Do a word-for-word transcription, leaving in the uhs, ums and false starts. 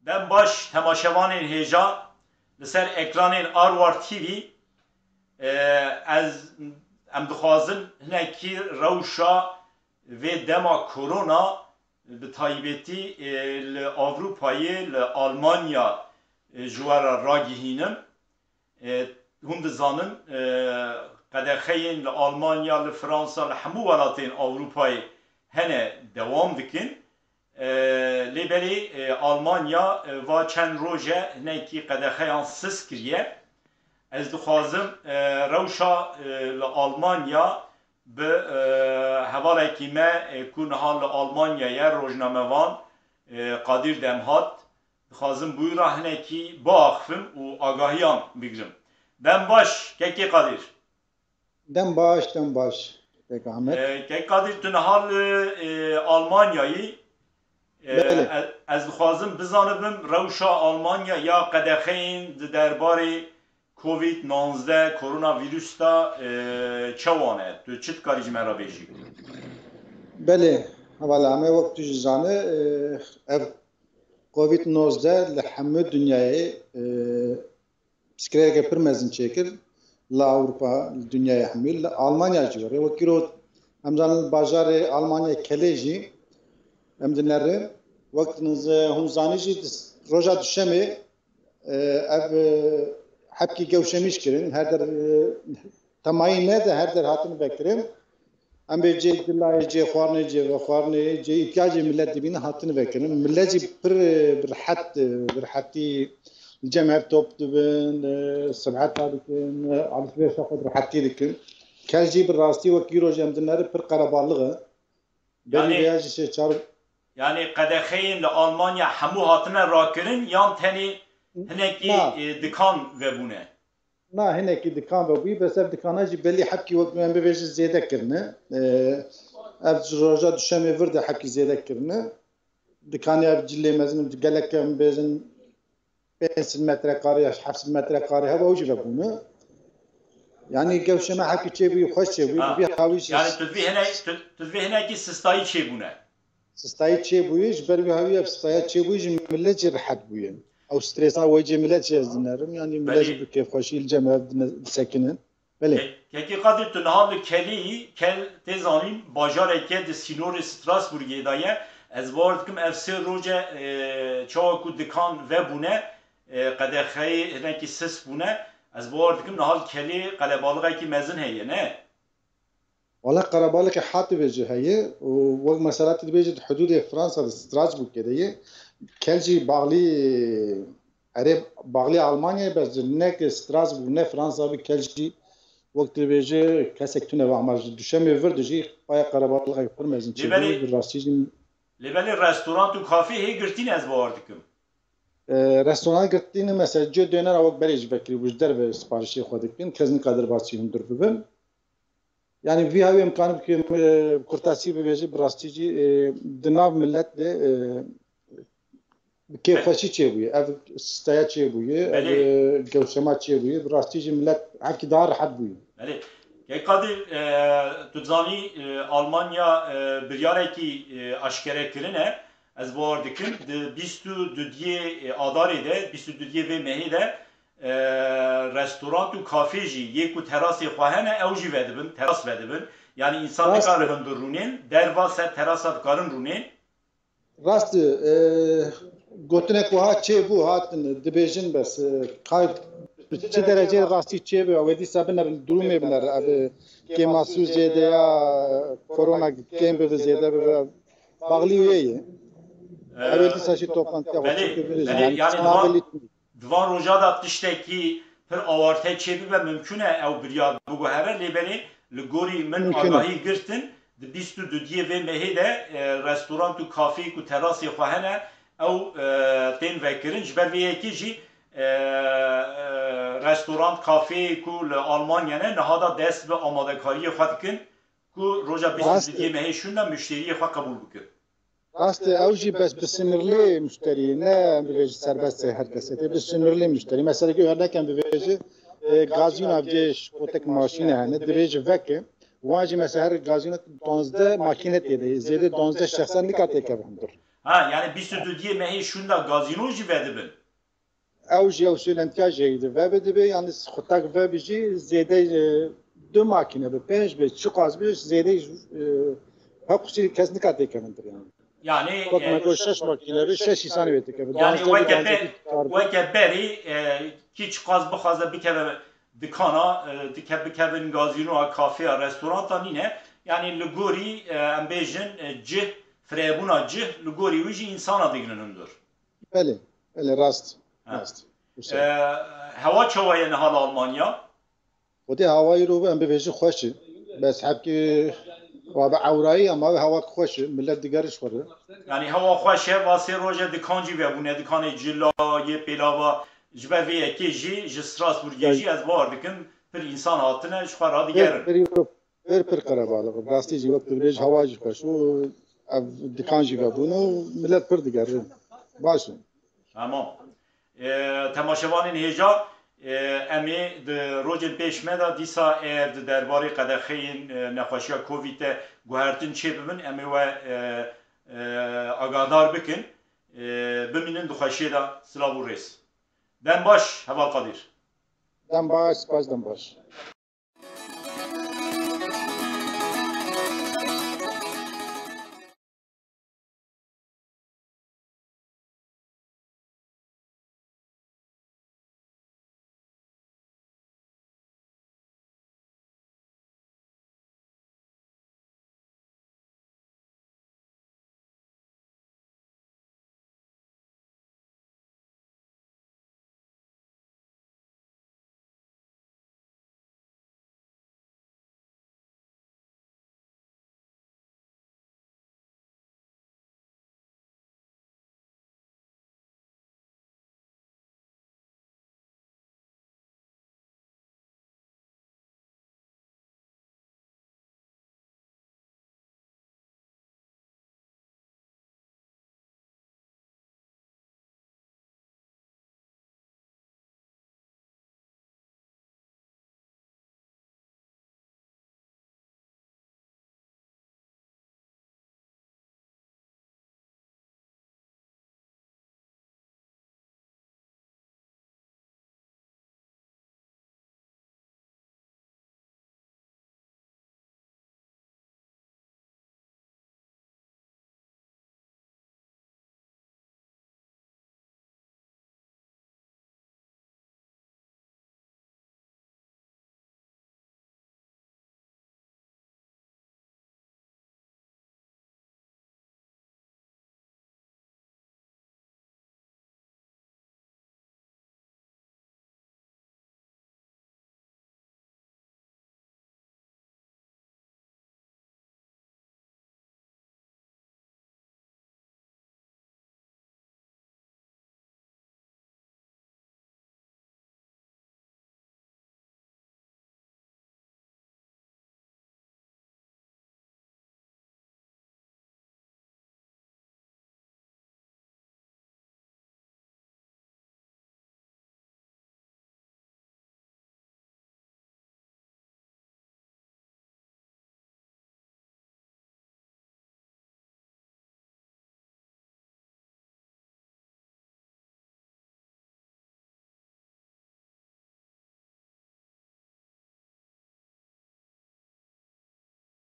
Dem baş temaşevanên hêja li ser ekranên Arwar T V. E, ez, em dixwazin hinekî rewşa vê dema korona, bi taybetî, e, li Ewropayê, li Almanya, e, ji we re ragihînim. E, hûn dizanin, e, qedexeyên li Almanya, li Fransa, li hemû welatên Ewropayê hene dewam dikin. E, lê belê, e, Almanya, e, va çend roj e hinekî qedexeyan sist kiriye. Ez dixwazim, e, rewşa, e, li Almanya bi, e, hevalekî me, e, ku niha li Almanya ye, rojnamevan, e, Qadir Demhat, dixwazim bi wî re hinekî biaxivim û agahiyan bigrim. Dem baş, kekê Qadir. Dem baş, dem baş, kek Ahmet. E, kek Qadir, tu niha li, e, Almanyayî. E, Belê. e, ez dixwazim bizanibim rewşa Almanya ya qedexeyên di derbarê Covid nonzdeh koronavîrus de, e, çawa ne? Tu çi dikarî ji me re bêjî? Belê, hevala me wek tu jî zane, e, ev Covid nozdeh li hemû dinyayê, e, pirsgirêkeke pir mezin çêkir, li Ewropa, li dinyayê hemî, li Almanya jî were. Wek îro em zanin bajarê Almanya kelê jî em dinerin. Wek hûn zanî jî di roja duşemê, e, ev, e, hebkî gewşemîş kirin. Her der, e, temayî ne de her der hatin vekirin. Em bê cê dilayê, cê xwarinê, cê vexwarinê, cê îhtiyacê milet dibîne hatin vekirin. Milet jî pir, e, bi rehet, e, bi rehetî li cem hev top dibin, e, sibheta dikin, e, alîşverişa xwe bi rehetî dikin. Kel jî bi rastî wek îro jî em dinere pir qerebalix e. Berî Yanî- vêya jî sê çar Yani qedexeyên li Almanya hemû hatine rakirin yan tenê hinekî, Na. e, dikan vebûne? Na, hinekî dikan vebûyî, bes ev dikana jî belî hebkî wek em bibêjin zêde kirine. E, ev ji roja duşemê vir de hebkî zêde kirine. Dikanê ev cilê mezin gelek em bêjin pênc sed metrekarê ya heft sed metrekarê hebe ew jî vebûne. Yanî gewşeme hebkî çêbûyî, xweş çêbûyî, Ha. bi vî hawî jî Yani tu vî hene-, tu, tu vî hinekî sistayî çêbûne. Sistayî çêbûyî, ji ber vî hawî ev sistaya çêbûyî ji milet jî rehet bûye. Ew stresa wê cê milet jî ez dinerim. Yanî milet jî Belê. bi kêfxweşî li cem hev dine-, disekinin. Belê. Ke-, Kekî Qadir, tu niha li Kelî, Kel tê zanîn, bajareke di sînorê Strasbourgê de ye. Ez bawer dikim ev sê roje, e, çawa ku dikan vebûne, e, qedexeyê hinekî sist bûne. Ez bawer dikim niha li Kelî qelebalixekî mezin heye, ne? Wala qerebalike hat dibêje heye û wek mesela tu dibêje di hudûdê Fransa de Strasbourgê de ye. Kel jî baxlî erê baxlî Almanyayê bes ne ki Strasbourg ne Fransa bi kel jî wek tu dibêje kesek tune ve ama ji duşemê vir de jî paya qerebalixek pir mezin Lê çêbû belê- bi rastî jî Lê belê restorant û kafê hê girtîne ez bawer dikim. E, restoran girtîne mesela cê dönera wek berê jî vekirî bû ji derve siparişê xwe dikin kes niqadir basî hundir bibin. Yani vî hawî em karin bi, e, kurtasî bibêjin, bi rastî jî, e, di nav milet de, e, bi kêfxweşî çêbûye. Ev staya çêbûye, ev, Belê. e, gewşema çêbûye. Bi rastî jî milet hevkî daha rehet bûye. Belê. Kek Qadir, e, tu dizanî, e, Almanya, e, biryarekî, e, aşkere kirine. Ez bawer dikim, di bîst û dudiyê, e, Adarê de, bîst û dudiyê vê mehê de, e, restorant û kafê jî yê ku terasê xwe hene, ew jî vedibin, teras vedibin. Yani însan Rast. nikare hundir rûnên, derva ser terasa dikarin rûnên. Rast e, e, gotinek wiha çêbû, hatin dibêjin bes, e, kay bi çi dereceyê rastî çêbû, ew ê dîsa biner, durumê biner, ev, e, kêmasû zêde ya, e, korona kêm bibe, zêde bibe, baxlî wê ye. Ev ê dîsa jî toplantiya xwe Belê, çêkir, belê, yani yani çima divan, belî Di van roja de tiştekî pir awarte çêbibe mimkûn e ew biryar biguhere, lê belê li gorî min Mimkûn e. agahî girtin, di bîst û dudiyê vê mehê de, e, restorant û kafeyê ku terasê xwe hene, ew, e, tên vekirin. Ji ber vê yekê jî, e, e, restorant, kafeyê ku li Almanya ne, niha da dest bi amadekariyê xwe dikin ku roja Rast e. bîst û dudiyê mehê şûn de muşteriyê xwe qebûl bikin. Rast e, ew jî bes bi sinirlê muşterî, ne em bibêjin serbest e her kesê. Tê bi sinirlê muşterî. Mesela ki örnek em bibêjin, e, gazîna vê ji kotek maşîne hene, dibêjin veke. Wan jî mesela her gazîna duwazdeh makîne tê de, zêde duwazdeh şexsan nika têkeve hundir. Ha, yani bîst û duyê mehê şûnda gazîno jî vedibin. Ew jî ew sûlentiya jî heyî di. Vebe dibe, yani xutak vebe jî zêde e, du makîne bi, pênc bi, çiqas bi zêde e, heqûsî kes nika têkevin dir yani. Yani Wek e, me got şeş makîne bi, şeş îsanî wê têkevin. yani Duwazdeh bi, weke duwazdeh be, bi kar bi. Weke berî e, kî çiqas bixwaze bikeve dikana, e, dike bikevin gazînoya, kafeya, restoranta nîne. Yani li gorî e, em bêjin e, cih, firebûna cih li gorî wî jî însana digrin hundir. Belê, belê rast. Ha. Rast. E, hewa çawa ye niha li Almanya? Xwedê hawayî ro em bibêjin xweş e. Bes hebkî wa bi ewrayî ama hewa xweş e. Millet digeriş xwe re. Yani hewa xweş e, va sê roje dikan jî vebûne, dikanê cila yê pêlava. Ji ber vê yekê jî ji Strasbourgê jî ez bawer dikim pir însan hatine ji xwe ra Pir digerin. pir îro pir pir qerebalix. Rastî jî wek tu dibêj hewa jî xweş û ev dikan jî vebûne û millet pir digerin. Baş e. Tamam. E, temaşevanên hêja, e, em ê di rojên pêş me de dîsa eğer di derbarê qedexeyên e, nexweşiya Covid de guhertin çêbibin, em ê we e, e, agahdar bikin. E, bimînin di xweşiyê de. Silav û rêz. Dem baş, Heval Qadir. Dem baş, spas, dem baş.